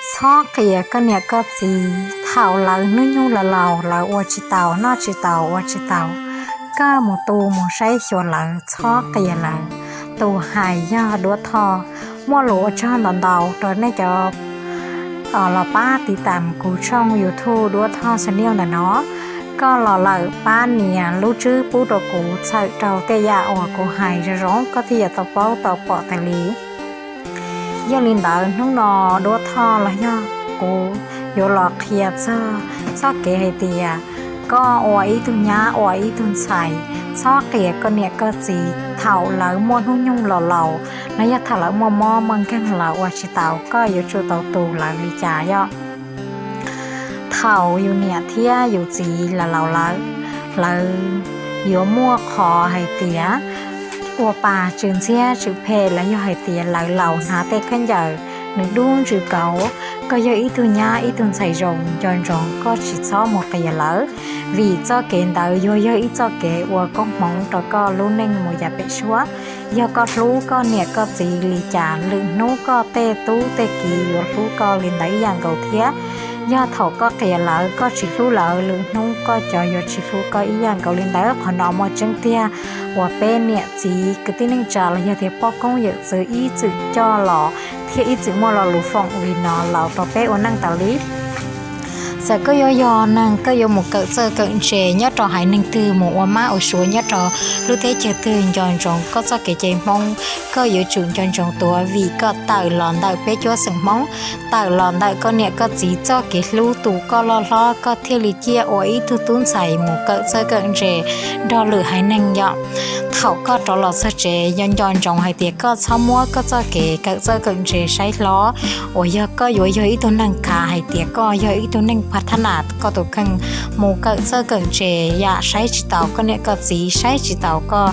Txhob qias koj niam koj txiv thaum lawv hnub nyoog los laus, lawv ua tsis taus noj tsis taus ua tsis taus, koj mus tu mus saib xyuas lawv, txhob qias lawv. Tus hais yog Duab Thoj. Muaj lus ua tsaug ntau ntau rau nej cov los pab tiv tam kuv tshooj YouTube Duab Thoj Channel ntawm no. Koj los lawm pab nias lub tswb pub rau kuv txhawm rau tej yam uas kuv hais zoo zoo koj thiaj yuav tau paub tau pom tas li. Yog li ntawd hnub no Duab Thoj los yog kuv yuav los qhia txog txoj kev hais tias koj ua ib tug nyab ua ib tug ntxhais, txhob qias koj niam koj txiv thaum lawv muaj hnub nyoog los laus, los yog thaum lawv muaj mob muaj nkeeg los ua tsis taus, koj yuav tsum tau tu lawv li cas yom. Thaum yus niam thiab yus txiv los laus lawm, lawv yuav muaj qhov hais tias ua pa tsw ntxhiab tsw phem, los yog hais tias lawv laus hnav tej khaub ncaws nws dub ntsws kauv. Koj yog ib tug nyab ib tug ntxhais zoo, nco ntsoov koj tsis txhob mus qias lawv, vim txoj kev ntawd yuav yog ib txoj kev ua koob hmoov rau koj lub neej mus yav pem suab. Yog koj hlub koj niam koj txiv li cas, lwm hnub koj tej tub tej kiv yuav hlub koj li ntawd ib yam nkaus thiab. Yog thaum koj qias lawv, koj tsis hlub lawv, lwm hnub koj cov yuav tsis hlub koj ib yam nkaus li ntawd. Qhov no muaj tseeb tiag uas peb niam txiv kwv tij neej tsa los yog tias poj koob yawm txwv ib txwm coj los thiab ib txwm muaj lo lus foom li no los rau peb ua neej tas li. Txawm koj yuav yog neeg, koj yuav mus kawm txawj kawm ntse nyob rau haiv neeg twg, mus ua mab ua suav nyob rau lub teb chaws twg, nco ntsoov koj txoj kev cai Hmoob, koj yuav tsum nco ntsoov tuav, vim koj tawm los ntawm peb cuab xeem Hmoob, tawm los ntawm koj niam koj txiv txoj kev hlub tus koj loj hlob, koj thiaj li ciaj ua ib tug tub ntxhais mus kawm txawj kawm ntse nrog lwm haiv neeg yom. Thaum koj rov los txog tsev, yog nco ntsoov hais tias koj txhob muab koj txoj kev kawm txawj kawm ntse saib hlob, uas yog koj yuav yog ib tug neeg khav hais tias koj yog ib tug neeg pha thab nas koj tus kheej, mus kawm txawj kawm ntse yam saib tsis taus koj niam koj txiv, saib tsis taus koj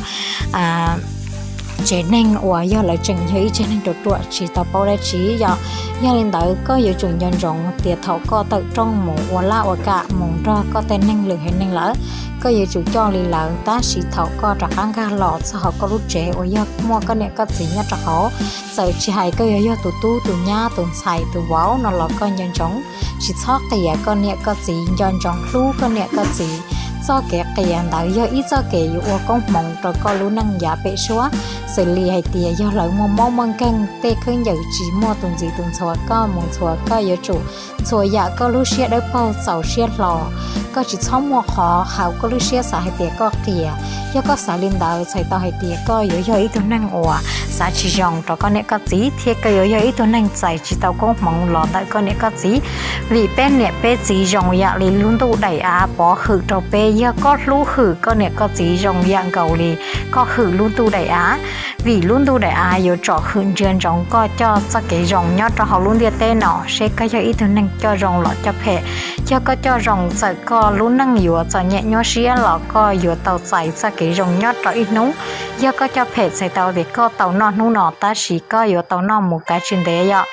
tsev neeg uas yog lawv tseem yog ib tsev neeg ruam ruam tsis tau paub dab tsi yom. Yog li ntawd koj yuav tsum nco ntsoov tias thaum koj tawm rooj mus ua laj ua kam mus nrog koj tej neeg lwm haiv neeg lawm, koj yuav tsum coj li lawv. Tab sis thaum koj rov qab nkag los txog hauv koj lub tsev uas yog muaj koj niam koj txiv nyob rau hauv, txawm tsis hais koj yuav yog tus tub tus nyab tus ntxhais tus vauv no los koj nco ntsoov, tsis txhob qias koj niam koj txiv, nco ntsoov hlub koj niam koj txiv. Txoj kev qias ntawd yog ib txoj kev yuav ua koob hmoov rau koj lub neej yav pem suab. Xws li hais tias yog lawv muaj mob muaj nkeeg, tej khaub ncaws tsis muaj tus ntxiv tus ntxhua, koj mus ntxhua koj yuav tsum ntxhua yam koj lub siab dawb paug txaus siab hlo. Koj tsis txhob muaj qhov hauv koj lub siab xav hais tias koj qias. Yog koj xav li ntawd txhais tau hais tias koj yuav yog ib tug neeg uas xav tsis zoo rau koj niam koj txiv, thiab koj yuav yog ib tug neeg txais tsis tau koob hmoov los ntawm koj niam koj txiv. Vim peb niam peb txiv zoo yam li lub ntuj daim av pov hwm rau peb, yog koj hlub hwm koj niam koj txiv zoo yam nkaus li koj hwm lub ntuj daim av. Vim lub ntuj daim av yuav tsom hwm ntsia ntsoov koj coj txoj kev zoo nyob rau hauv lub ntiaj teb no, seb koj yog ib tug neeg coj zoo los coj phem. Yog koj coj zoo, txawm koj lub neej yuav txom nyem nyuaj siab los koj yuav tau txais txoj kev zoo nyob rau ib hnub. Yog koj coj phem, txhais tau tias koj tau noj hnub no tab sis koj yuav tau noj mus kav tsis ntev yom.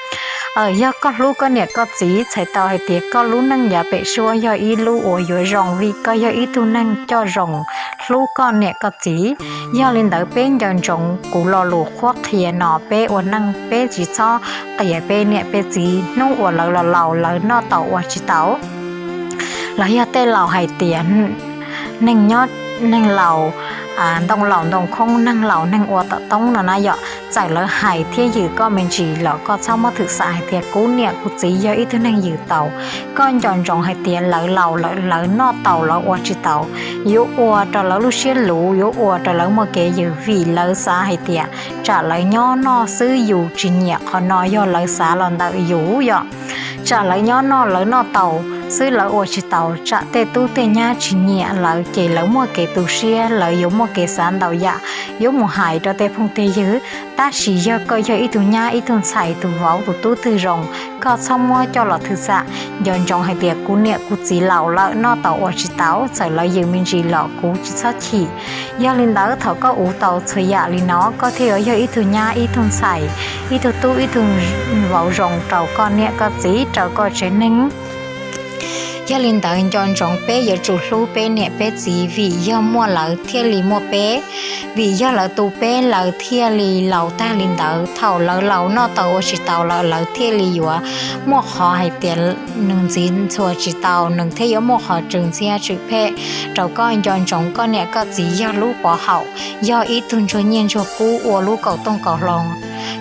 Yog koj hlub koj niam koj txiv, txhais tau hais tias koj lub neej yav pem suab yog ib lub uas yuav zoo, vim koj yog ib tug neeg coj zoo, hlub koj niam koj txiv. Yog li ntawd peb nco ntsoov kuv lo lus qhuab qhia no, peb ua neej peb tsis txhob qias peb niam peb txiv hnub uas lawv los laus, lawv noj tau ua tsis tau. Los yog tej laus hais tias neeg nyob, neeg laus ntoo laus ntoo khoob, neeg laus neeg ua tom toob no na yom. Txawm lawv hais thiab yws koj me ntsis los koj txhob muab thwm xav hais tias kuv niam kuv txiv yog ib tug neeg yws tau. Koj nco ntsoov hais tias lawv laus lawm, lawv noj tau lawv ua tsis tau, yuav ua rau lawv lub siab luv, yuav ua rau lawv muaj kev yws, vim lawv xav hais tias tsam lawv nyob noj xwb yus tsis nyiam. Qhov no yog lawv xav los ntawm yus yom. Tsam lawv nyob noj lawv noj tau xwb lawv ua tsis tau, tsam tej tub tej nyab tsis nyiam lawv ces lawv muaj kev tu siab, lawv yuav muaj kev xav ntau yam yuav mus hais rau tej phooj tej ywg. Tab sis yog koj yog ib tug nyab ib tug ntxhais tus vauv tus tub twg zoo, koj txhob muab coj los thwm xam. Nco ntsoov hais tias kuv niam kuv txiv laus lawm, noj tau ua tsis tau, txawm lawv yws me ntsis los kuv tsis txhob chim. Yog li ntawd thaum koj ua tau txhua yam li no koj thiaj yuav yog ib tug nyab ib tug ntxhais, ib tug tub ib tug vauv zoo rau koj niam koj txiv, rau koj tsev neeg. Yog li ntawd nco ntsoov peb yuav tsum hlub peb niam peb txiv, vim yog muaj lawv thiaj li muaj peb, vim yog lawv tu peb lawv thiaj li laus tag li ntawd. Thaum lawv laus noj tau ua tsis tau lawm lawv thiaj li yuav muaj qhov hais tias nws ntxiv ntxhua tsis tau, nws thiaj yuav muaj qhov tsw ntxhiab tsw phem rau koj. Nco ntsoov koj niam koj txiv yog lub pov haum, yog ib tug ntsuag nyiaj ntsuag kub ua lub kaum tooj kaum hlau,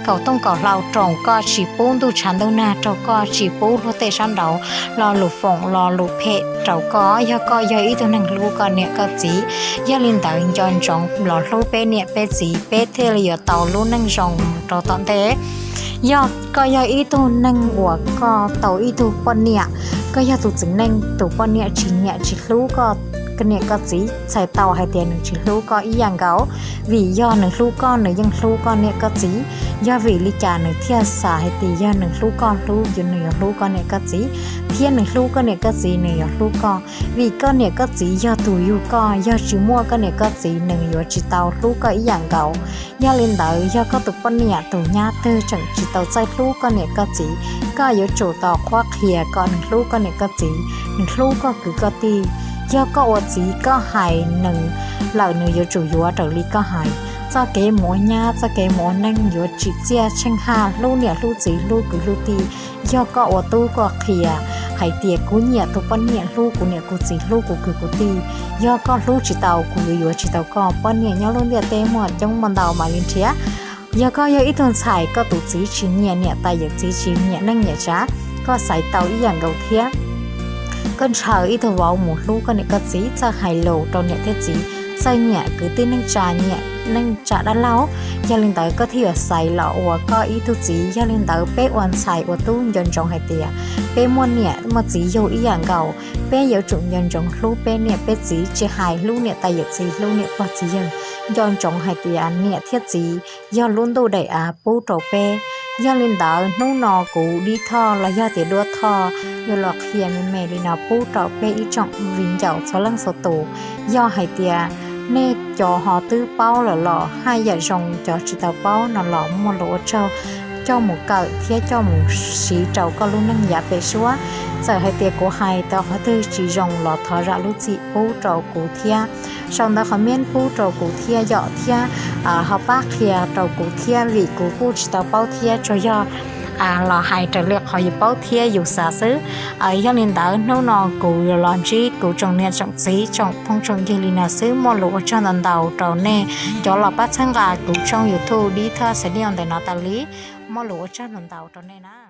kaum tooj kaum hlau roos koj, tsis pub ntuj tshav ntuj nag raug koj, tsis pub luag tej sab nraud lo lus foom lo lus phem rau koj, yog koj yog ib tug neeg hlub koj niam koj txiv. Yog li ntawd nco ntsoov los hlub peb niam peb txiv, peb thiaj li yuav tau lub neej zoo rau tom ntej. Yog koj yog ib tug neeg uas koj tau ib tug poj niam, koj yog tus txiv neej, tus poj niam tsis nyiam tsis hlub koj niam koj txiv, txhais tau hais tias nws tsis hlub koj ib yam nkaus. Vim yog nws hlub koj nws yeej hlub koj niam koj txiv. Yog vim li cas nws thiaj xav hais tias yog nws hlub koj hlub nws yuav hlub koj niam koj txiv, thiab nws hlub koj niam koj txiv nws yuav hlub koj? Vim koj niam koj txiv yog tus yug koj, yog tsis muaj koj niam koj txiv nws yuav tsis tau hlub koj ib yam nkaus. Yog li ntawd yog koj tus poj niam tus nyab twg tseem tsis tau txawj hlub koj niam koj txiv, koj yuav tsum tau qhuab qhia kom nws hlub koj niam koj txiv, nws hlub koj kwv koj tij. Yog koj ua txiv koj hais nws lawm nws yuav tsum yuav raws li koj hais. Txoj kev mus ua nyab txoj kev mus ua neej yuav tsim txiaj tsheej haj hlub niam hlub txiv hlub kwv hlub tij. Yog koj ua tub koj qhia hais tias kuv nyiam tus poj niam hlub kuv niam kuv txiv hlub kuv kwv kuv tij, yog koj hlub tsis tau kuv yuav yuav tsis tau koj. Poj niam nyob lub ntiaj teb muaj coob muaj ntau mam li nrhiav. Yog koj yog ib tug ntxhais koj tus txiv tsis nyiam niam tais yawm txiv tsis nyiam neej nyiam tsav, koj xaiv tau ib yam nkaus thiab. Koj ntshaw ib tug vauv mus hlub koj niam koj txiv, txawj hais lus rau niam thiab txiv, txawj nyiam kwv tij neej tsa nyiam neej tsa dab laug. Yog li ntawd koj thiaj yuav xaiv los ua koj ib tug txiv. Yog li ntawd peb ua ntxhais ua tub nco ntsoov hais tias peb muaj niam muaj txiv yug ib yam nkaus, peb yuav tsum nco ntsoov hlub peb niam peb txiv, tsis hais hlub niam tais yawm txiv hlub niam pog txiv yawg. Nco ntsoov hais tias niam thiab txiv yog lub ntuj daim av pub rau peb. Yog li ntawd hnub no kuv Dib Thoj los yog tias Duab Thoj yuav los qhia me me li no pub rau peb ib tsoom viv ncaus txhua leej txhua tus. Yog hais tias nej cov ho twb paub lawm los haj yam zoo, cov tsis tau paub no los muaj lus ua tsaug coj mus kawm thiab coj mus siv rau koj lub neej yav pem suab. Txawm hais tias kuv hais tau qhov twg tsis zoo los thov zam lub txim pub rau kuv thiab. Sau ntawv qhov meej pub rau kuv thiab yom, thiab ho pab qhia rau kuv thiab vim kuv kuj tsis tau paub thiab, tsuas yog los hais raws li qhov yus paub thiab yus xav xwb. Yog li ntawd hnub no kuv yuav los ntsib kuv tsoom niam tsoom txiv tsoom phooj tsoom ywg li no xwb, muaj lus ua tsaug ntau ntau rau nej cov los pab txhawb nqa kuv tshooj YouTube Dib Thoj Xav Diaj ntawm no tas li. Muaj lus ua tsaug ntau ntau rau nej na.